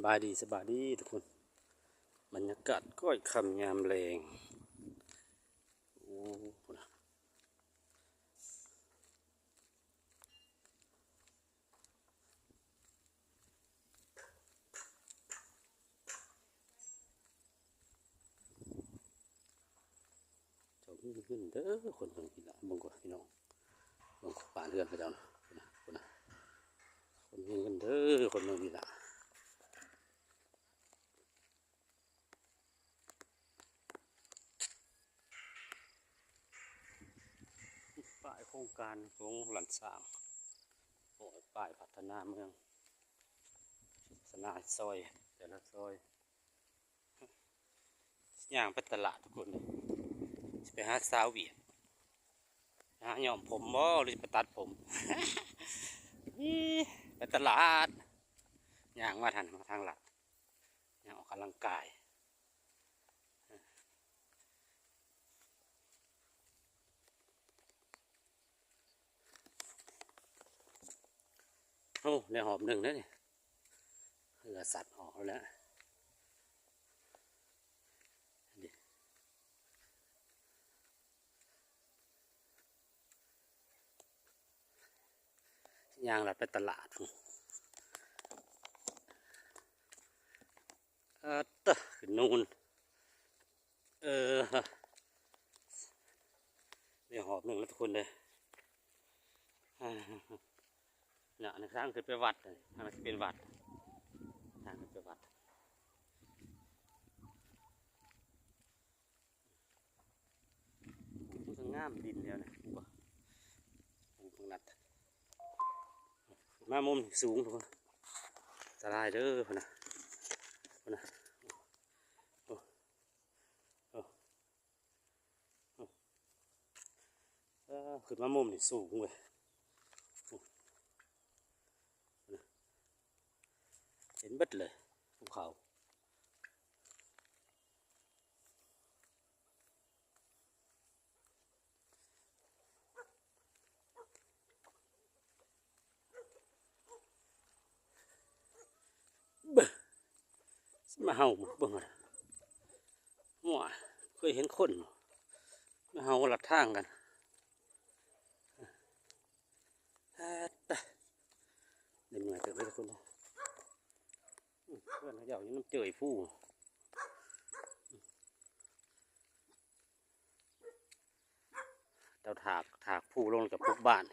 ບາຍດີ ສະບາຍດີທຸກຄົນ ບັນຍາກາດກ້ອຍຄ່ຳຍາມແລງ ໂອ້ ພຸ້ນນະ ເຈົ້າມີເງິນເດີ ຄົນເມືອງພີລະ ເບິ່ງກ່ອນພີ່ນ້ອງ ເບິ່ງບ້ານເຮືອນເຂົາເຈົ້ານະ ພຸ້ນນະ ຄົນມີເງິນເດີ ຄົນເມືອງພີລະ. ປ້າຍໂຄງການຂອງລັນຊ້າງ ໂອ້ຍ ປ້າຍພັດທະນາເມືອງ ສະໜາຊອຍ ແຕ່ລະຊອຍ ຍ່າງໄປຕະຫຼາດທຸກຄົນ ຊິໄປຫາສາວຫວຽດ ຫາຍ້ອມຜົມບໍ່ ຫຼືຊິໄປຕັດຜົມ ອີ ໄປຕະຫຼາດ ຍ່າງມາທາງ ມາທາງລັດ ຍ່າງອອກກຳລັງກາຍ. ໂອ້ ໄດ້ຫອບໜຶ່ງແລ້ວນີ້ ເຫື່ອສັດອອກແລ້ວ ຍ່າງລັດໄປຕະຫຼາດ ເອີ ຕະ ຂຶ້ນນູນ ເອີ ໄດ້ຫອບໜຶ່ງແລ້ວທຸກຄົນເດີ ອ່າ ນະ ທາງຂຶ້ນໄປວັດ ທາງຂຶ້ນເປັນວັດ ທາງຂຶ້ນໄປວັດ. ໂອ້ ມັນກໍງາມດິນແຖວນີ້ ບໍ່ ໂອ້ ບັກນັດ ມາມຸມນີ້ສູງ ອັນຕະລາຍເດີ ພຸ້ນນະ ພຸ້ນນະ ໂອ້ ໂອ້ ໂອ້ ເອີ ຂຶ້ນມາມຸມນີ້ສູງເວີຍ ເຫັນເບິດເລີຍພູເຂົາ. ເບິ່ງ ຊິມາເຫົ່າເບິ່ງ ໂອ້ຍ ເຄີຍເຫັນຄົນບໍ່ ມາເຫົ່າລັດທາງກັນ ອາ ຕາຍ ໄດ້ເມື່ອຍເຕີບເລີຍທຸກຄົນ ອືມ ເພື່ອນເຂົາເຈົ້າຢູ່ນຳເຈີ້ຍພູ ເຈົ້າຖາກ ຖາກພູລົງແລ້ວກໍປຸກບ້ານ